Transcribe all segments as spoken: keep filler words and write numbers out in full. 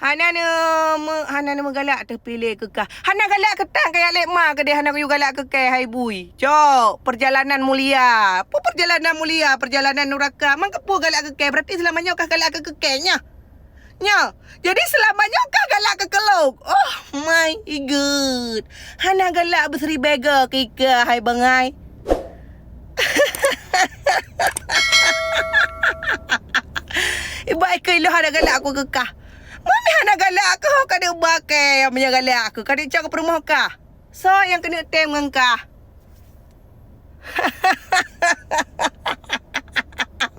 Hana neumeu-, hana neumeugalak teupiléh keu kah. Hana galak keu tan kajak lé ma keudeh, hana kuyue galak keu kèe hai bui. Cok, perjalanan mulia. Peue perjalanan mulia, perjalanan nuraka. Man keupeue galak keu kèe, berarti seulama nyoe kah galak keu kèe nyoe. Nyoe. Jadi seulama nyoe kah galak keu keu lôn. Oh my god. Hana galak beusri bèe keu kah hai bangai. Iba ikeu ilôn hana galak aku keu kah. Mami hana galak aku, ka deuh ba kèe nyang galak aku, ka deuh cok peurumoh kah. Soe nyang keuneuk tem ngon kah?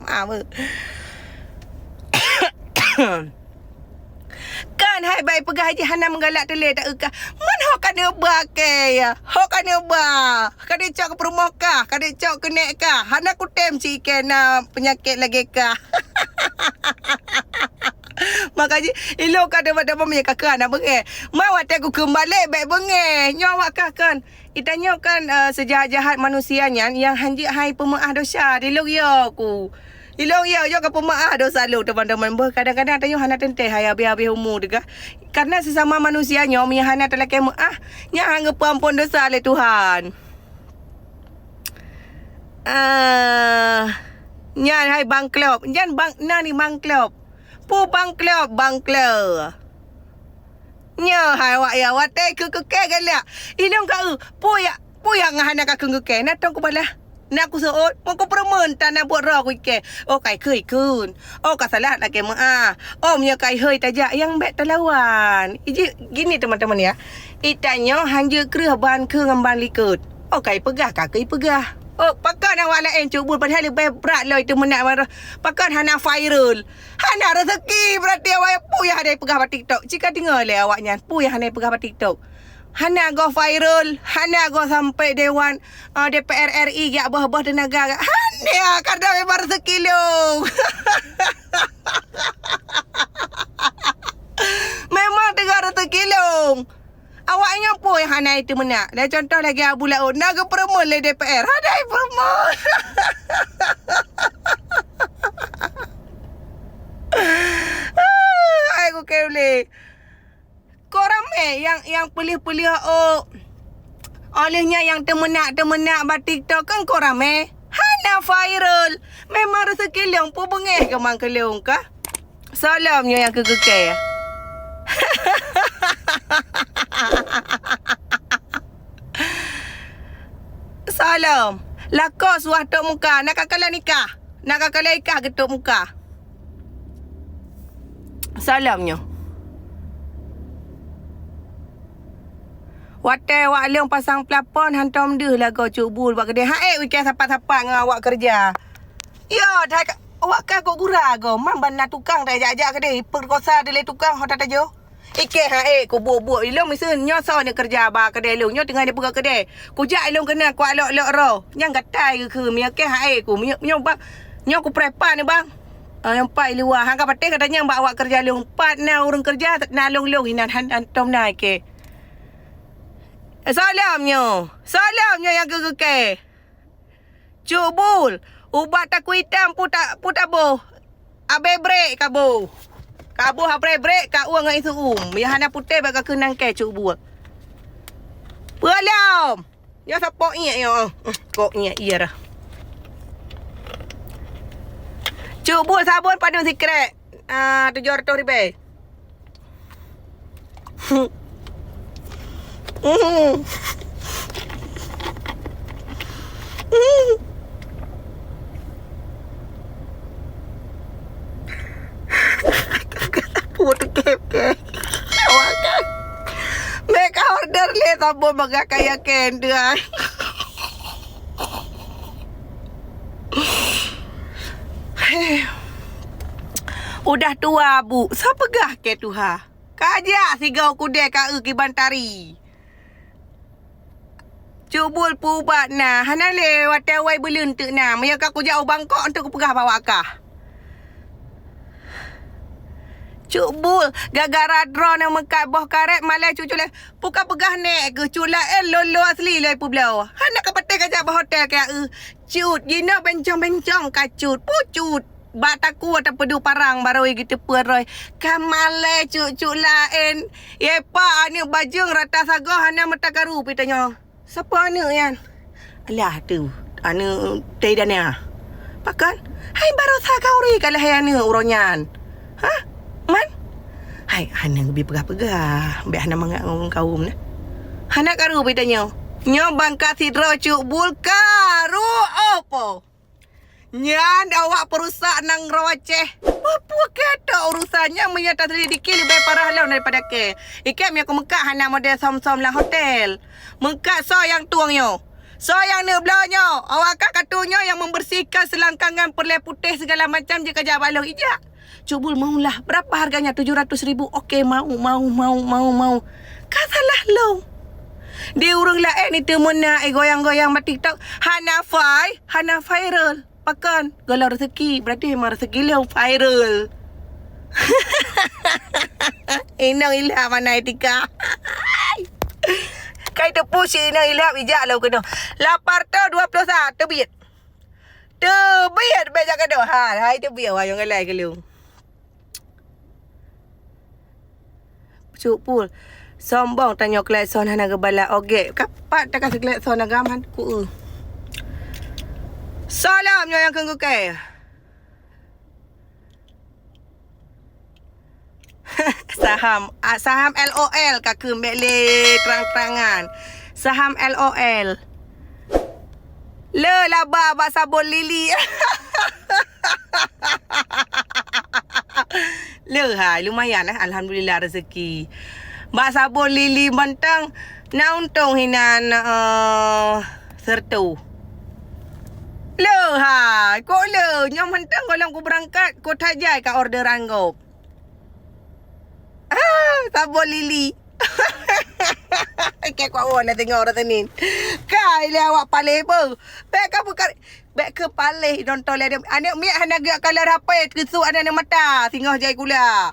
Mama. Kan hai bai peugah jih hana meugalak teulé ta eukah. Man ho ka neuba kèe ya. Ho ka neuba. Ka neucok keu peurumoh kah, ka neucok keu nèk kah. Hana kutem ci kèe na peunyakét lagèe kah. Makajih ilôn ka teuma-teuma meunyoe ka keu hana beungèh. Ma watèe kukheun balek bèk beungèh. Nyoe awak kah kan. Geutanyoe kan, eh, seujahat-jahat manusia nyan nyang hanjeuet hai peumeu'ah dosa. Dilôn yo ku. Ilôn yo, yo ka peumeu'ah dosa lôn, teman-teman. Beuh, kadang-kadang tanyoe hana teuntèe hai habéh-habéh umu teuka. Karena sesama manusia nyoe meunyoe hana talakèe meu'ah, nyan han geupeuamphon dosa lé Tuhan. Ah, nyan hai bangklop. Nyan bang, na ni bangklop. Peue bangklop, bangklop. Nyoe hai awak ya, watèe keu keu kèe galak. Ilôn ka eu, peue ya, peue ya ngon hana ka keu keu kèe. Na tông kubalah. Na kuseuôt, meukeupeureumeun tan na buet droe keu kèe. Oh kai keu ikheun. Oh ka salah lakèe meu'ah. Oh meunyoe kai hôi tajak nyang bèk talawan. Iji gini teman-teman ya. Itanyoe hanjeuet kreueh ban keu ngon ban likot. Oh kai peugah ka keu ipeugah. Oh pakon awak laén cubul padahal leubèh brat lom itu meunak marah. Pakon hana viral. Hana rezeki, berarti awak peue nyang hana peugah bak TikTok. Cika deungoe lé awak nyan, peue nyang hana peugah bak TikTok. Hana goh viral, hana goh sampai dewan, ah, D P R R I jak boh-boh teunaga. Hana, kadang memang rezeki lôn. Memang teuga rezeki lôn. Awak nyoe peue nyang hana itu meunak. Lé contoh lagèe Abu Laôt, na geupeurumoh lé D P R. Hana geupeurumoh. Ai kukeu lé. Kok ramé nyang, nyang peulih-peulih oh. Oleh nyan nyang teumeunak-teumeunak bak TikTok kan kok ramé. Hana viral. Memang rezeki lôn peue beungèh keumang keu lôn kah. Soe lom nyoe nyang keu keu kèe. Soe lom. Lakoe suah tok muka. Na ka kalon nikah. Na ka kalon nikah geutok muka. Soe lom nyoe. Watèe awak lôn pasang plafon hantom deuh lagoe cubul bak keudè. Ha'ék wikèe sapat-sapat ngon awak keureuja. Yo, that awak ka kok gura go. Man ban na tukang tajak-jak keudè, peukosa dilèe tukang ho tatajo. Ikèe ha'ék kubuet-buet ilôn miseue nyoe soe neukeureuja bak keudè lôn. Nyoe teungoh neupeugah keudè. Kujak ilôn keunan kualok-lok roh. Nyang gatai geukheun meunyoe kèe ha'ék ku. Meunyoe, meunyoe bak, nyoe kuprepan bang. Ah, nyang pat i luwa. Han ka patéh gata nyang bak awak keureuja lôn. Pat na ureueng keureuja na lôn-lôn inan han, hantom na ikèe. Eh, soe lom nyoe. Soe lom nyoe nyang keu kèe. Cubul, ubat takue itam pu ta-, pu taboh. Abèe brek kaboh. Kaboh abèe brek ka ueng ngon isu um. Nyang hana putéh bak ka keunang kèe cubul. Peue lom? Nyoe sapok iék nyoe. Kok iék iya dah. Cubul sabon padum sikrek. Ah, tujoh reutôh ribèe. Puet kep ke. Awak kan. Meka order lé sabon bak kaya kendai. Udah tua, Bu. Soe peugah kèe tuha? Ka jak sigoe kudèe ka eu kiban tari. Cubul peuubat na, hana lé watèe awai buleuen teuk na. Meunyoe ka kujak u Bangkok, enteuk kupeugah bak awak kah. Cubul, gara-gara droeneuh meukat boh karét, malèe cucu lé. Peue ka peugah nèk keuh, Cut Laén lôn-lôn asli lé peubloe. Hana ka patéh ka jak bak hotel keu eu. Cut, jinoe bencong-bencong ka Cut. Peue Cut? Bak takue tapeuduek parang barô geuteupeue roh. Ka malèe cut-cut laén. Ye pa aneuk bajeueng rata sagoe hana meuta karu pih tanyoe. Sapa aneuk nyan? Alah tu, aneuk Teh Dania. Pakon? Hai barosa ka uri ka lahé aneuk uroe nyan. Hah? Man? Hai, hana geubi peugah-peugah. Bèk hana mangat ngon ureueng kawöm na. Hana karu pih tanyoe. Nyoe ban ka sidroe cut bul karu opo? Nyan awak peurusak nanggroe Aceh. Peue-peue keu tok urusan nyan, meunyoe taselidiki leubeh parah lom daripada kèe. Ikèe meunyoe keu meukat hana model som-som lam hotel. Meukat soe nyang tueng nyoe? Soe nyang neuk bloe nyoe? Awak ka katu nyoe nyang membersihkan selangkangan peureulèe putéh segala macam jeuet kajak bak lôn ijak. Cut bul maulah. Berapa harganya? Tujuh ratus ribu. Oke, mau, mau, mau, mau, mau. Ka salah lôn. Di ureueng laén itu meuna, eh, goyang-goyang bak TikTok. Hana fai-, hana viral. Pakon? Gohlom rezeki. Berarti memang rezeki lôn viral. Inong Ilham mana etika? Kai teupeu si Inong Ilham ijak lôn keunoe. Lapan ratus dua puluh sa teubiet. Teubiet bèk jak keunoe. Ha, hai teubiet wayong galai keu lôn. Cut bul. Sombong tanyoe klakson hana geubalah ogèk. Kapat takat klakson agam han ku. Salam nyoe nyang keu gukèe. Saham, ah, saham L O L ka kheun bèk lé trang-trangan. Saham L O L. Le laba bak sabon Lili. Le hai, lumayan eh, alhamdulillah rezeki. Bak sabon Lili mantong na untông hinan, eh, sertu. Le hai, kok le, nyoe mantong gohlom kubeurangkat, kota jai ka orderan gob. Ah, sabon Lili. Kèe kuat woe na teungoh uroe Senin. Kai lé awak paléh beuh. Bèk ka bukar, bèk keu paléh nonton lé aneuk miet hana geujak kalon H P, teusuk aneuk mata singoh jai gula.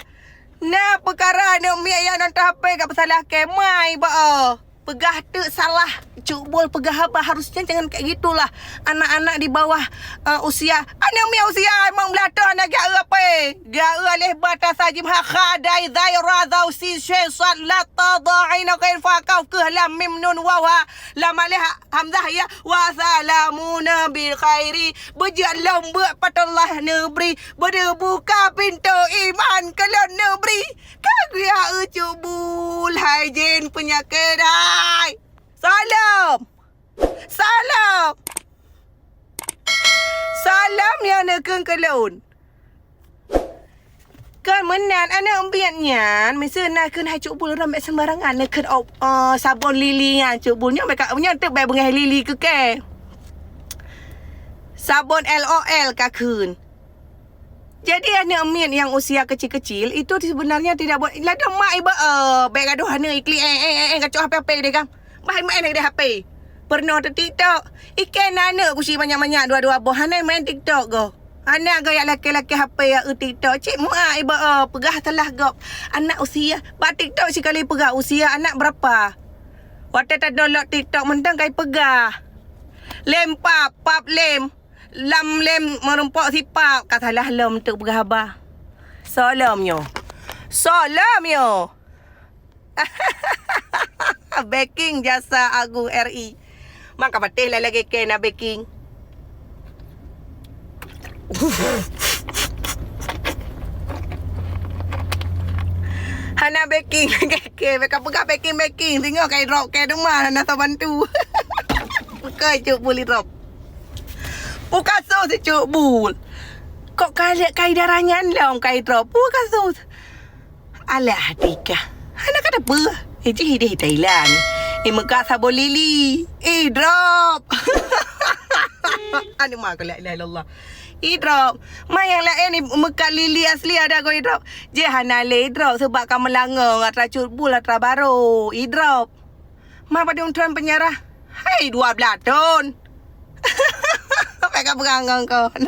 Na peukara aneuk miet nyang nonton H P ka peusalah kèe mai bak oh. Peugah teuk salah, Cut Bul peugah haba harusnya jangan kayak gitulah. Anak-anak di bawah, eh, usia. Aneuk miet usia limong blaih thôn hana geu-eu H P. Geu-eu aléh ba ta sa jim ha kha dai zai ra zau sin shin sad la ta dha ain ghain fa kaf keuh lam mim nun waw ha. Lam aléh hamzah ya. Wa salamuna bi khairi. Beujeuet lom beuk patullah neubri. Beudeubuka pintoe iman keu lôn neubri. Ka geujak Cut Bul hai jén peunyakét hai. Salam. Salam. Salam nyang neukheun keu lôn. Kon meunan aneuk miet nyan, miseue na kheun hai Cut Bul ram bèk sembarangan neukheun, oh, sabon Lili nyan Cut Bul. Nyoe bèk ka, nyoe teuk bèk beungèh Lili keu kèe. Sabon L O L ka kheun. Jadi aneuk miet nyang usia kecil-kecil itu sebenarnya tidak boleh. Ladôm mak iba, eh, bèk gadoh aneuk iklik, eh, eh, eh, eh, kacok H P, H P deh kang. Bah main deh H P. Peurunoe teu TikTok. Ikèe na aneuk kusi banyak-banyak dua-dua boh. Hana main TikTok goh. Hana goh jak lakèe-lakèe H P jak eu TikTok. Cit mak iba, eh, peugah salah gob. Anak usia. Bak TikTok sikali peugah usia anak berapa. Watèe ta download TikTok mantong kai peugah. Lem pap, pap lem. Lam lem meurumpok sipap ka salah lom teuk peugah haba. Soe lom nyoe? Soe lom nyoe? Backing Jasa Agung R I. Mak ka patéh lah lagèe kèe na backing. Hana backing lagèe kèe. Bèk ka peugah backing-backing. Singoh kai drop kèe teuma hana soe bantu. Bukai Cut Bul drop. Peue kasus si Cut Bul. Kok ka lheueh kai darah nyan lom kai drop. Peue kasus. Alah Atika. Hana ka teupeu. Eh, jih ideh Thailand. Eh, meukat sabon Lili. Eh, drop. Aneuk ma keu la ilaha illallah. Eh, drop. Ma nyang laén, eh, meukat Lili asli ada goe drop. Jih hana lé drop sebab ka meulangong atra Cut Bul atra barô. Eh, drop. Ma padum thon peunjara? Hai, dua blah thon. Sampai ka peugah ngon kon.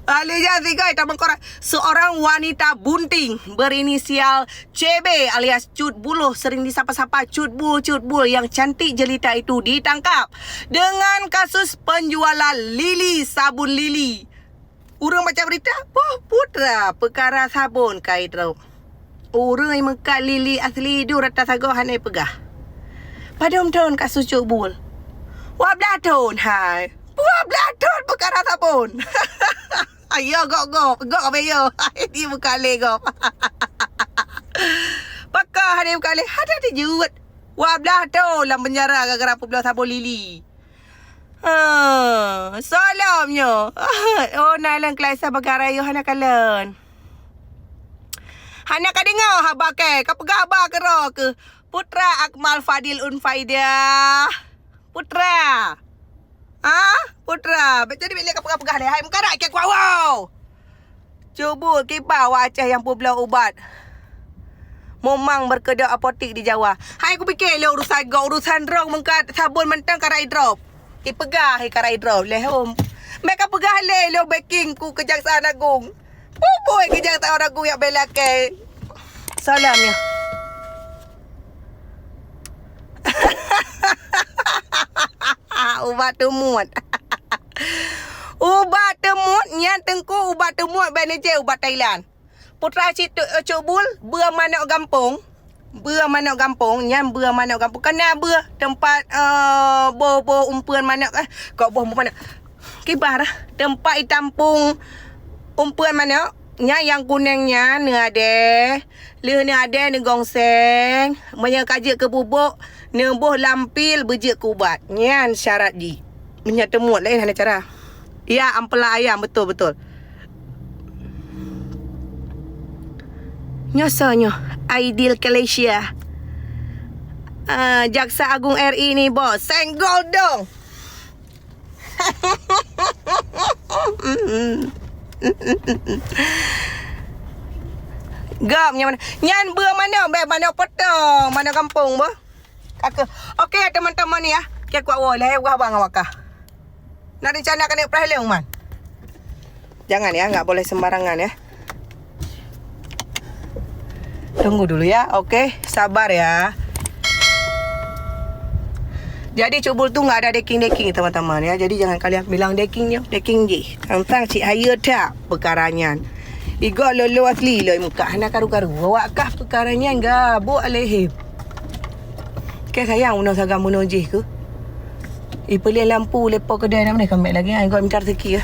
Lalu ja Tiga, Taman Koran. Seorang wanita bunting berinisial C B alias Cut Bul, sering disapa-sapa Cut Bul, Cut Bul, yang cantik jelita itu ditangkap dengan kasus penjualan lili, sabun lili. Ureuëng baca berita, boh putra peukara sabon ka idrop. Ureuëng nyang meukat lili asli duek rata sagoe hana peugah. Padum thon kasus Cut Bul? Dua blaih thon hai. Dua blaih thon peukara sabon. Ayo gop-gop, gop ayo. Di buka lé gop. Pakon hana buka lé, hana dijeuet. Dua blaih thon lam penjara gara-gara peubloe sabon lili. Ha, salam nyoe. Oh, na lam kelas saban ka rayeuk hana kalon. Hana ka deungoe haba kèe, ka peugah haba keudroe keuh. Putra Akmal Fadil Unfaidah. Putra. Ha? Putra. Jadi bèk lé ka peugah-peugah lé. Hai, meukarat kèe kuat wow. Cut Bul, kiban awak Aceh nyang peubloe ubat. Memang berkedok apotik di Jawa. Hai, kupike lé urusan gob, urusan droe meukat sabon mantong ka rayeuk idrop. Ipeugah hai ka rayeuk idrop lé hom. Meuka peugah lé, lôn backing ku Keujaksaan Agung. Peue buet Keujaksaan Agung nyang bela kèe? Salam nyoe. Ubat teumuet. Ubat teumuet nyan teungku, ubat teumuet bèk neujép ubat Thailand. Putra Cit-, eh, Cut Bul, beue manok gampông. Beue manok gampông, nyan beue manok gampông. Kana beue teumpat, eh, boh-boh umpeuen manok, eh, kok boh umpeuen manok. Kiban, teumpat itampông umpeuen manok, nyan nyang kuneng nyan neuadèe. Lheueh neuadèe neugongseng, meunyoe ka jeuet keu bubôk, neuboh lam pil beujeuet keu ubat. Nyan syarat jih. Meunyoe teumuet laén hana cara. Ya, ampela ayam, beutôi, beutôi. Nyoe soe nyoe? Aidil Kalesia. Ah, Jaksa Agung R I ni, bos. Senggol dong. Gam nyan mana? Nyan beue manok, bèk manok potong, manok gampông beuh. Kaka. Oke, teman-teman ya. Kèe kuat woe, lahé wah bang awak kah. Nak rencana keuneuk preh lé, Uman? Jangan ya, nggak boleh sembarangan ya. Tunggu dulu ya, oke, sabar ya. Jadi Cut Bul tu nggak ada deking-deking teman-teman ya. Jadi jangan kalian bilang deking nyoe, deking jih. Tang-tang cit hayeue that peukara nyan. Igoe lolo asli loi muka hana karu-karu. Awak kah peukara nyan gabuk alehim. Kèe sayang bunoe saga bunoe jih keuh. Ipeulien lampu lepo keudè na meunan kambek lagi, ha, igoe mita rezeki ya.